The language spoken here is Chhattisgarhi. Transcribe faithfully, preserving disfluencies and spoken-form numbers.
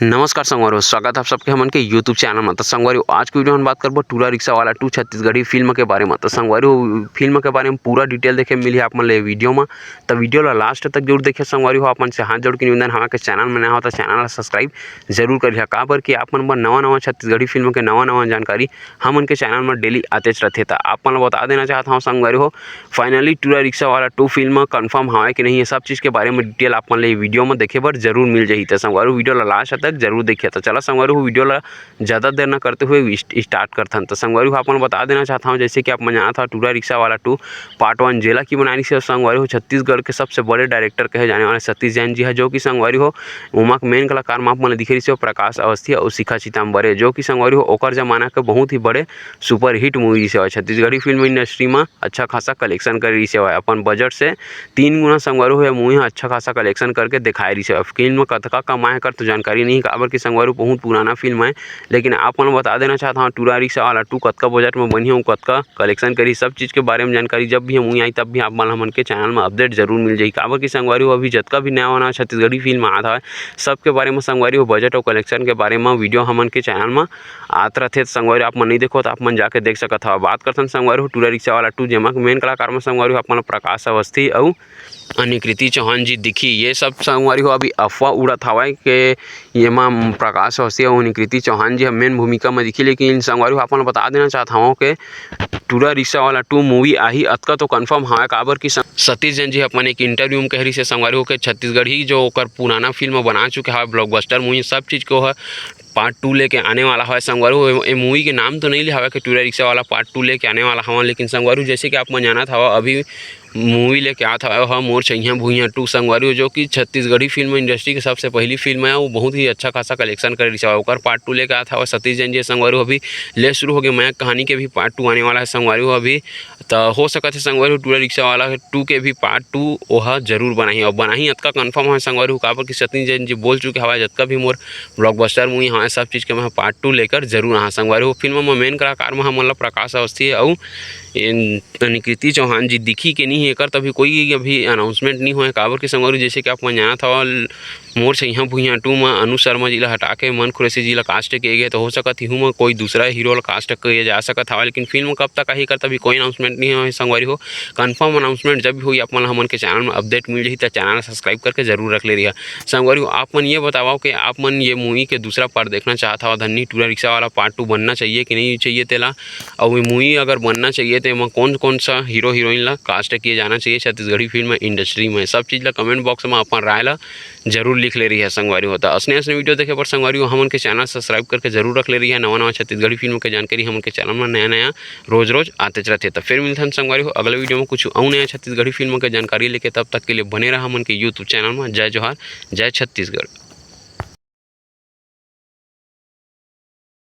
नमस्कार संगवारी हो, स्वागत है आप सबके हमन के YouTube चैनल में। तो संगवारी हो, आज के वीडियो में बात करबो टूरा रिक्शा वाला टू छत्तीसगढ़ी फिल्म के बारे में। तो संगवारी हो, फिल्म के बारे में पूरा डिटेल देखे मिली आप मन ले वीडियो में। तो वीडियो ला लास्ट तक जरूर देखिए संगवारी हो। आप मन से हाथ जोड़ के निवेदन, हमारे चैनल में नया हो तो चैनल ला सब्सक्राइब जरूर करिए, काबर कि आप मन बर नवा नवा छत्तीसगढ़ी फिल्म के नवा नवा जानकारी हमन के चैनल में डेली आतेच रहथे। तो आप मन ला बता देना चाहत हूँ संगवारी हो, फाइनली टूरा रिक्शा वाला टू फिल्म कंफर्म हवय कि नहीं, ये सब चीज़ के बारे में डिटेल आप मन ले वीडियो में देखे बर जरूर मिल जाही। तो संगवारी हो, वीडियो ला लास्ट तक जरूर देखिए। तो चला संगवारी हो, वीडियो ला ज़्यादा देर न करते हुए स्टार्ट करथन। तो संगवारी हो, आप मन बता देना चाहत हूँ, जैसे कि आप मन जानत हव टूरा रिक्शा वाला टू पार्ट वन जेला की बनाए रहिस हे संगवारी हो, छत्तीसगढ़ के सबसे बड़े डायरेक्टर कहे जाने वाले सतीश जैन जी है, जो कि संगवारी हो, ओमा के मेन कलाकार में आप मन ल दिखे रहिस हे प्रकाश अवस्थी और शिखा चिताम्बरे, जो कि संगवारी हो, ओकर जमाना के बहुत ही बड़े सुपरहिट मूवी रहिस हे छत्तीसगढ़ी फिल्म इंडस्ट्री में। अच्छा खासा कलेक्शन करे रहिस हवय। अपन बजट से तीन गुना संगवारी हो, ये मूवी ह अच्छा खासा कलेक्शन करके दिखाए रहिस हवय। फिल्म कतका कमाए कर तो जानकारी नहीं, काबर कि संगवारी हो बहुत पुराना फिल्म है, लेकिन आप मन ल बता देना चाहत हूँ, टूरा रिक्शा वाला टू कतका बजट में बनी है, कतका कलेक्शन करी, सब चीज़ के बारे में जानकारी जब भी ये मूवी आई, तब भी आप मन हमन के चैनल में अपडेट जरूर मिल जाही। काबर कि संगवारी हो, अभी जतका भी नया नवा छत्तीसगढ़ी फिल्म आत हवय, सबके बारे में संगवारी हो, बजट और कलेक्शन के बारे में वीडियो हमन के चैनल में आत रथे। तो संगवारी हो, आप मन नहीं देखो तो आप मन जाके देख सकत हव। बात करथन संगवारी हो टूरा रिक्शा वाला टू, जेमा के मेन कलाकार में संगवारी हो, आप मन ल प्रकाश अवस्थी अउ अनिकृति चौहान जी दिखी। ये सब संगवारी हो अभी अफवाह उड़त हवय के येमा प्रकाश अवस्थी अउ अनिकृति चौहान जी ह मेन भूमिका में दिखी, लेकिन संगवारी हो, आप मन ल बता देना चाहत हवं के टूरा रिक्शा वाला टू मूवी आही, अतका तो कंफर्म हवय, काबर कि स-, सतीश जैन जी अपन एक इंटरव्यू में कह रहिस हे संगवारी हो के छत्तीसगढ़ी जो ओकर पुराना फिल्म बना चुके हवय ब्लॉकबस्टर मूवी, सब चीज़ के ओह पार्ट टू लेके आने वाला हवय संगवारी हो। ए मूवी के नाम तो नहीं ले हवय कि टूरा रिक्शा वाला पार्ट टू लेके आने वाला हवय, लेकिन संगवारी हो, जैसे कि आप मन जानत हव, अभी मूवी लेके आत हवय ओह मोर छइहां भुइयां टू संगवारी हो, जो कि छत्तीसगढ़ी फिल्म इंडस्ट्री के सबसे पहली फिल्म है। वो बहुत ही अच्छा खासा कलेक्शन करे रहिस हवय। ओकर पार्ट टू लेके आत हवय सतीश जैन जी संगवारी हो। अभी ले शुरू हो गए मया कहानी के भी पार्ट टू आने वाला है संगवारी हो। अभी तो हो सकत है संगवारी हो, टूरा रिक्शा वाला टू के भी पार्ट टू ओह जरूर बनाही, और बनाही अतका कंफर्म है संगवारी हो, काबर कि सतीश जैन जी बोल चुके हवय, जतका भी मोर ब्लॉकबस्टर मूवी हवय, सब चीज़ के मैं पार्ट टू लेकर जरूर आहा संगवारी हो। फिल्म में मेन कलाकार में हमन ला प्रकाश अवस्थी अउ एन-, अनिकृति चौहान जी दिखी के नहीं हे, एकर तभी कोई अभी अनाउंसमेंट नहीं होय, काबर कि संगवारी हो, जैसे कि आप मन जानत हव, मोर छइहां भुइयां टू म अनु शर्मा जी ला हटा के मन कुरैशी जी ला कास्ट किए गए, तो हो सकत इहू म कोई दूसरा हीरो ला कास्ट किए जा सकत हवय, लेकिन फिल्म कब तक आही, एकर तभी कोई अनाउंसमेंट नहीं होय संगवारी हो। कंफर्म अनाउंसमेंट जब भी होई, आप मन ला हमन के चैनल में अपडेट मिल जाही, तो चैनल ला सब्सक्राइब करके जरूर रख ले रहिहा। संगवारी हो, आप मन ये बतावव कि आप मन ये मूवी के दूसरा पार्ट देखना चाहत हव, धन्नी टूरा रिक्शा वाला पार्ट टू बनना चाहिए कि नहीं चाहिए तेला, अउ ये मूवी अगर बनना चाहिए, तो एमा कौन कौन सा हीरो हीरोइन ला कास्ट किए जाना चाहिए छत्तीसगढ़ी फिल्म इंडस्ट्री में, सब चीज़ ला कमेंट बॉक्स में अपन राय ला जरूर लिख ले रहिहा संगवारी हो। त असने असने वीडियो देखे बर संगवारी हो, हमन के चैनल सब्सक्राइब करके जरूर रख ले रहिहा। नवा नवा छत्तीसगढ़ी फिल्म के जानकारी हमन के चैनल में नया नया रोज रोज आतेच रथे। त फिर मिलथन संगवारी हो अगले वीडियो में कुछ अउ नया छत्तीसगढ़ी फिल्म के जानकारी लेके। तब तक के लिए बने रहा हमन के YouTube चैनल में। जय जोहार, जय छत्तीसगढ़।